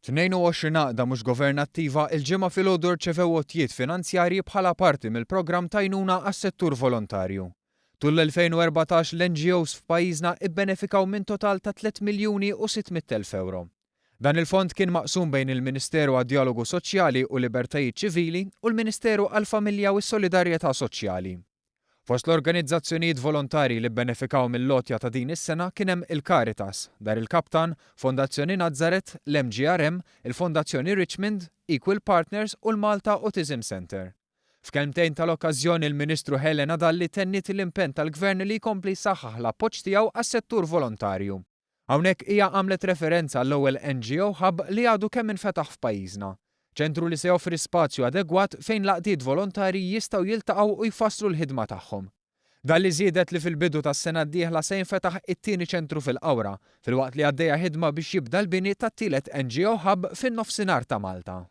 22 għaqda mhux governattiva il-Ġimgħa filgħodu rċevew għotjiet finanzjarji bħala parti mill-programm t'għajnuna għas-settur volontarju. Tul l-2014 l-NGOs f'pajjiżna ibbenefikaw minn total ta' 3 miljuni u 600 elf ewro. Dan il-fond kien maqsum bejn il-Ministeru għad-Djalogu Soċjali u Libertajiet Ċivili u l-Ministeru għall-Familja u s-Solidarjetà Soċjali. Fost l-organizzazzjonijiet volontarji li bbenefikaw mill-għotja ta' din is-sena kien hemm il-Caritas, Dar il-Kaptan, Fondazzjoni Nazareth, l-MGRM, il-Fondazzjoni Richmond, Equal Partners u l-Malta Autism Centre. F'kelmtejn tal-okkażjoni l-Ministru Helena Dalli tenniet l-impenn tal-Gvern li jkompli jsaħħaħ l-appoġġ tiegħu għas-settur volontarju. Hawnhekk hija għamlet referenza għall-ewwel NGO Hub li għadu kemm infetaħ f'pajjiżna. Ċentru li se joffri spazju adegwat fejn l-għaqdiet volontarji jistgħu jiltaqgħu u jfasslu l-ħidma tagħhom. Dalli żiedet li fil-bidu tas-sena d-dieħla se jinfetaħ it-tieni ċentru fil-Qawra, filwaqt li għaddejja ħidma biex jibda l-bini tat-tielet NGO Hub fin-Nofsinhar ta' Malta.